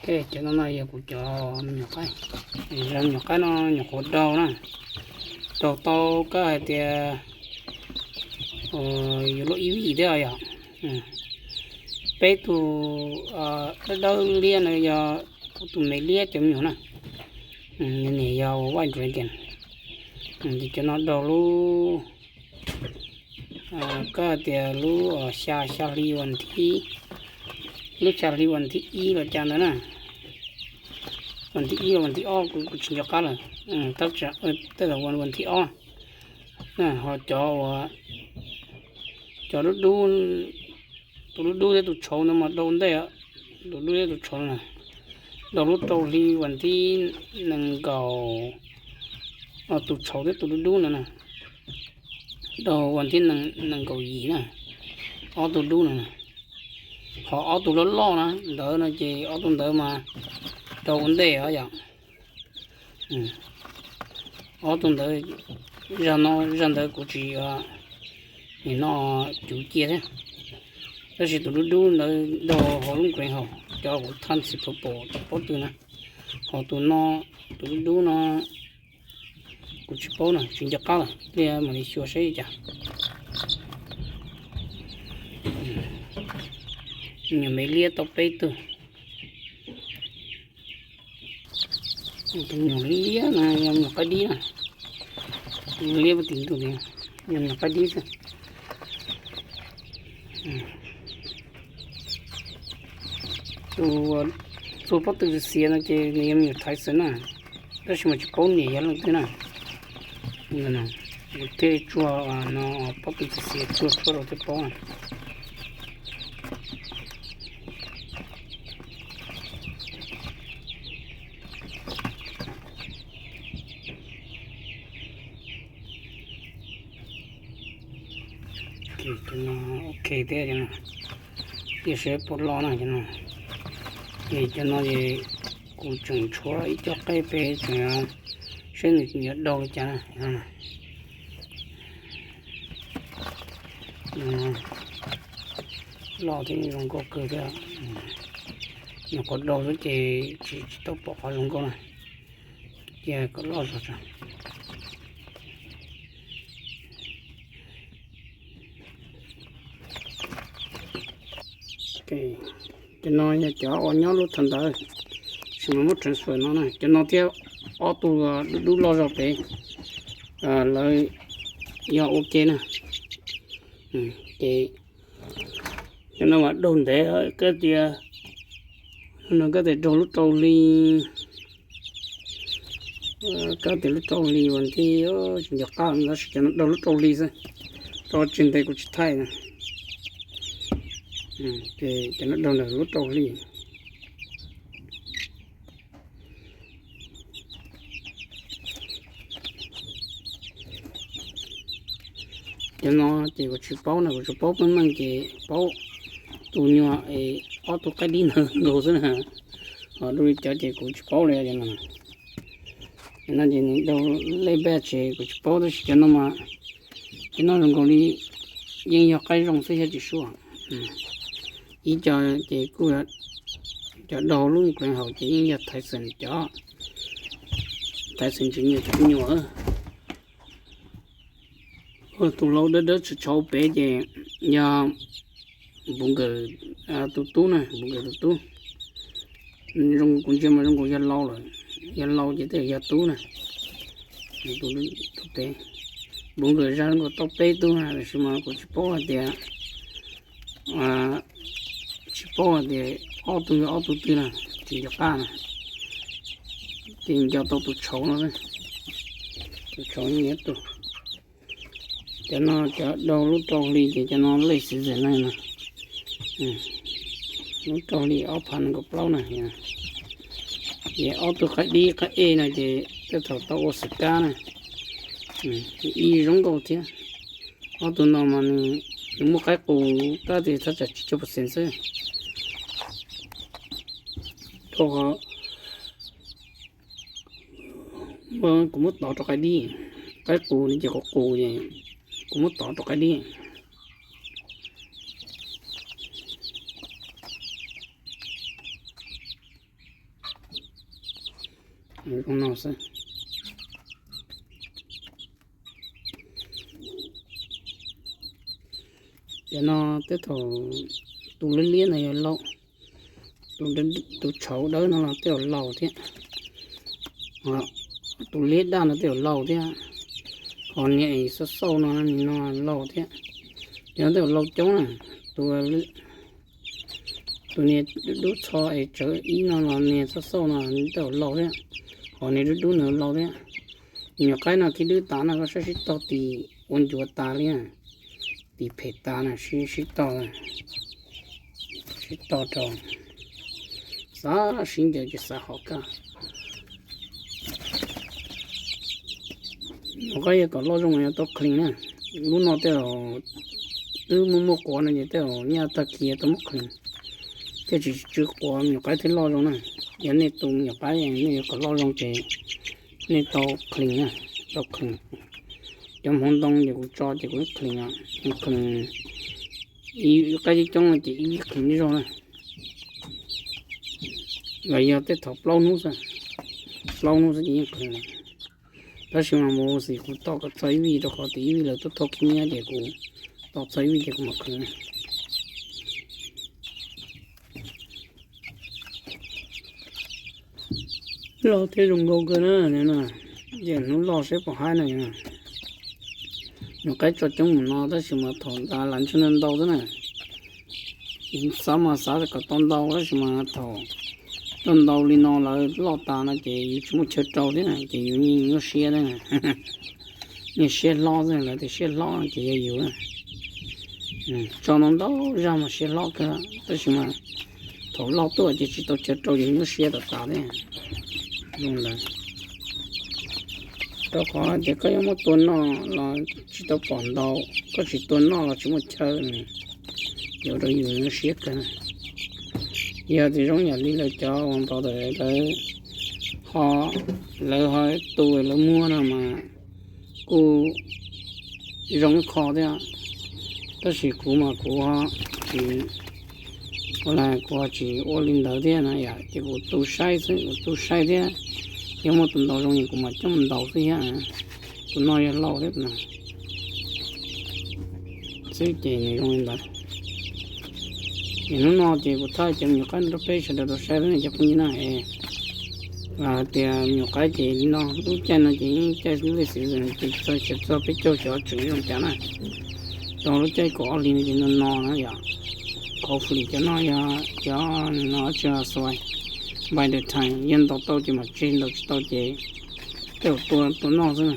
Ok, cov no no yog kuv cov me nyuam qaib. Cov me nyuam qaib no nyuam qhuav daug na, daug tau koj hais tias yuav luaj ib vij thiab yom. Peb tug dawb dawb liab no yog kuv tus me liab cov me nyuam na, nws niam yog White Dragon. Ces cov no daug lub, koj tias lub xya, xya hli vas thib, lub xya hli vas thib ib los cas ntawd na, vas thib ib los vas thib ob kuv tsis nco qab lawm. Tej zaum vas thib ob na, ho cov uas, cov dub dub, tus dub dub thiab tus tshauv no mas daug ntej, tus dub thiab tus tshauv na, daug lub rau hli vas thib nees nkaum, tus tshauv thiab tus dub dub no na, daug vas thib nees nkaum yim na, ob tug dub no na. Ho ob tug loj loj na ntawd no ces ob tug ntawd mas daug ua ntej os yom. Ob tug ntawd, zag no, zag ntawd kuv tsis, nim no cuv cia thiab. Tab sis tus dub dub ntawd daug hauv lub greenhouse, cov kuv thaj txiv purple tsis paub twg na. Ho tus no, tus dub dub no kuv tsis paub na, tsis nco qab lawm, cia mam li xyuas saib li cas. Me nyuam me liab tau peb tug. Tus me nyuam liab no yog me nyuam qaib dib na. Liab puag tim ntug, yog me nyuam qaib dib xwb. Tus txua pob tw xiav no ces nws yog me nyuam Tyson na, tab sis mas tsis paub niam yog leej twg na. Thiaj tsuag no, pob tw xiav tsuag tsuag rau thiaj paub na. Ok thiab, cia saib puas loj na cov no. Ces cov no es kuv tseem tshuav ib co qeb pem tseem saib nws yuav daug li cas na. Loj thiab zoo nkauj kawg thiab. Nyuam qhuav daug xwb ces tsis, tsis tau pom qhov zoo nkauj na. Cia kom loj zog tso. Cov no yog cov uas nyob lub thaj ntawd, tsis mas muab transfer no na. Cov no thiab ob tug dub dub loj zog pem, lawv yog ua ke na. Ces cov no mas daug ntev, koj tias, no koj tias daug lub rau hli, koj tias lub rau hli vas thib, tsis nco qab tab sis cov no daug lub rau hli xwb, rau tseg ntev kuv tsis thaij na. Ces cov no daug ntawm lub rau hli. Cov no ces kuv tsis paub na, kuv tsuas paub meej meej ces paub tus nyuag es ob tug qaib dib ntawd nkaus xwb na. Ho dua li cov ces kuv tsis paub li os. Cov no ces nws daug lej batch ces kuv tsis paub tab sis cov no mas, cov no zoo nkaus li yeej yog qaib zoo xwb thiab tsis suav. Ib co ces kuj, cov daug lub greenhouse ces yeej yog Tyson cov, Tyson tsis nyuam, cov me nyuam. Tus lau dawb dawb tshauv tshauv pem ces yog Bonger tus tub na, Bonger tus tub. Zoo kuv ntsia mas zoo nkaus yog lau lawm, yog lau ces tej yog tub na. Tus pem, Bonger zaj zoo nkaus tau peb tug na, tab sis mas kuv tsis paub hais tias, tsis paub hais tias ob tug yog ob tug twg na, tsis nco qab na. Ces nco tau tus tshauv no, tus tshauv nyiav tus. Cov no cov daug lub rau hli ces cov no late season na. Lub rau hli ob phav nees nkaum plaub na. Ces ob tug qaib dib qaib ej no ces tej thaum tau ua xwm kab na, ib zoo nkauj thiab. Ob tug no mas nws, nws muaj qaib qus tab sis thaj tsam tsib caug percent xwb. Rau qhov kuv muab tov rau qaib dib, qaib qus no ces qus qus, kuv muab tov rau qaib dib. Zoo no xwb. Cov no tej thaum tus liab liab no yog laus, tus tshauv dawb no los tej zaum laus thiab, tus liab daj no tej zaum laus thiab, ho niag xauj xauj no nim no laus thiab. Cov no tej zaum laus coob na, tus tus niag dub dub txho es tsawv ib no los niag xauj xauj no tej zaum laus thiab, ho niag dub dub no laus thiab. Nyuam qaib no khi dwb tas no koj saib sib tog tis ua ncuav tas li na, tis phem tas na, sib tog, sib tog rau, xav sib ncaws ces xav hom kaj. Nyuam qaib yog kom loj zoo mas yuav tau qhlees na. Lub no tej zaum twb muaj muaj quav no ces tej zaum nyaj tag kis tau muab qhlees, thiaj tsis tsw quav nyuam qaib thiaj loj zoo na. Yog nej tu nyuam qaib nej yuav kom loj zoo ces nej tau qhlees na, tau qhlees. Cov hmoov ntoo ces kuv tso ces kuv qhlees, qhlees ib qaib coob coob no ces ib qhlees ib zaug na. Los yog tej thaum plaub hnub xwb, plaub hnub xwb ces yeej qhlees lawm. Tab sis mas mus xim kuv tos kom txog ib vij rau qhov tias ib vij lawv tuaj thauj khib nyiab ces kuv tos txog ib vij ces kuv mam qhlees. Loj thiab zoo nkauj kawg na. Ces hnub loj seb puas haib na. Nyuam qaib tso coob mus no tab sis mas thaum ntawd las ntshai ntau xwb na. Xav mas xav kom tau ntau tab sis mas thaum tau ntau li no lawv loj tas no ces yus tsis muaj chaw rau thiab na ces yus nyuaj siab thiab na. Nyuaj siab hlob xwb, lawv tias siab hlob ces yog yus na. Tso ntau ntau zaj mas siab hlob kawg tab sis mas thaum loj tuaj ces tsis tau chaw rau ces nyuaj siab tas tas thiab. Zoo ntawd. Rau qhov tias koj yuav muab tua noj los tsis tau pom ntau, koj tsis tua noj los tsis muaj chaw, ces ua rau yus nyuaj siab kawg. Yog tias zoo yam li lawv cov uas npau taws lawv ho, lawv ho tu lawv muag no mas kuj zoo ib qho thiab. Tab sis kuv mas kuv ho tsis, ua li kuv ho tsis ua li ntawd thiab na yom, ces kuv tu saib xwb, kuv tu saib thiab. Yog muaj tus ntau zoo es kuv mam coj mus ntaus xwb thiab. Tus no yog laus thiab tus no xwb ces nws zoo li ntawd. Ces hnub no ces kuv thaij cov me nyuam qaib no rau peb sawv daws tau saib xwb cov phooj ywg na. Hais tias me nyuam qaib ces li no, lub caij no ces yeej caij lej xwm ces txog xyoo txog peb caug xyoo tseem zoo cas na. Tau lub caij kaum ob hlis no ces no no na yom. Hopefully cov no yog cov no tsis xua, by the time yog ntaus tau ces mam tseg, ntaus tsis tau ces tej zaum tua tua noj xwb na.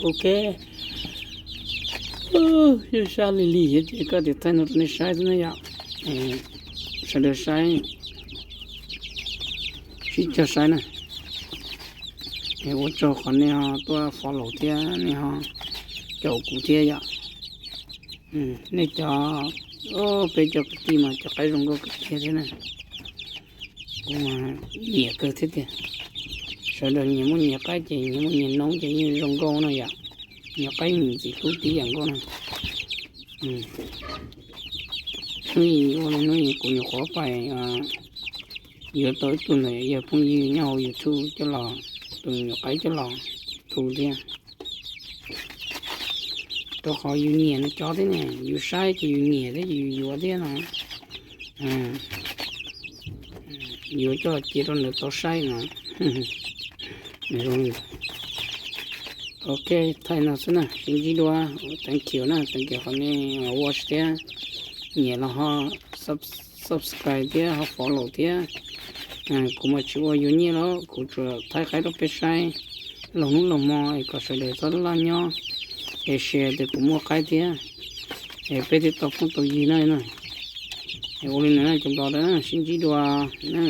Ok, yog sab lig lig thiab ces koj tias thaij no rau nej saib xwb na yom. Sawv daws saib, sib cog saib na. Ua tsaug qhov nej ho tuaj follow thiab nej ho caum kuv thiab yom. Nej cov, peb cov kwv tij mas cov qaib zoo nkauj kawg kiag thiab na. Kuv mas nyiam kawg thiab tiag. Sawv daws nyias muaj nyias qaib ces nyias muaj nyias noob ces yeej zoo nkauj no yom. Nyias qaib nyias txiv hlub tib yam nkauj na. Hnub ib ua li hnub ib kuv nyuam qhuav pais yuav tau ib tug ntawm yawg phooj ywg nyob hauv YouTube coj los, tus nyuam qaib coj los thu thiab. Rau qhov yus nyiam nws cov thiab ne, yus saib ces yus nyiam thiab ces yus yuav thiab no. Yuav coj cia rau nws tau saib no. Ok, thaij no xwb na, sib ntsib dua. Thank you na, thank you qhov nej watch thiab nyiam los ho subscribe thiab ho follow thiab. Kuv mas tsis ua yuav nyiaj los kuv tsuas thaij qaib rau peb saib laug hnub laug hmo es kom sawv daws txhob laj nyob, es share tias kuv muaj qaib thiab, es peb thiaj tau phooj tau ywg na. Es ua li ntawd na cov nplog, sib ntsib dua na.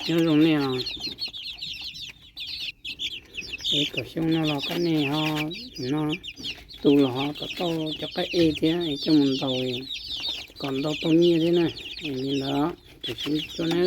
Nyob zoo nej os. Es kom xyoo no los kom nej ho, no, tu los ho kom tau cov qaib ej thiab es coj mus ntaus kom ntau tau nyiaj thiab na. Li ntawd, sib ntsib dua na.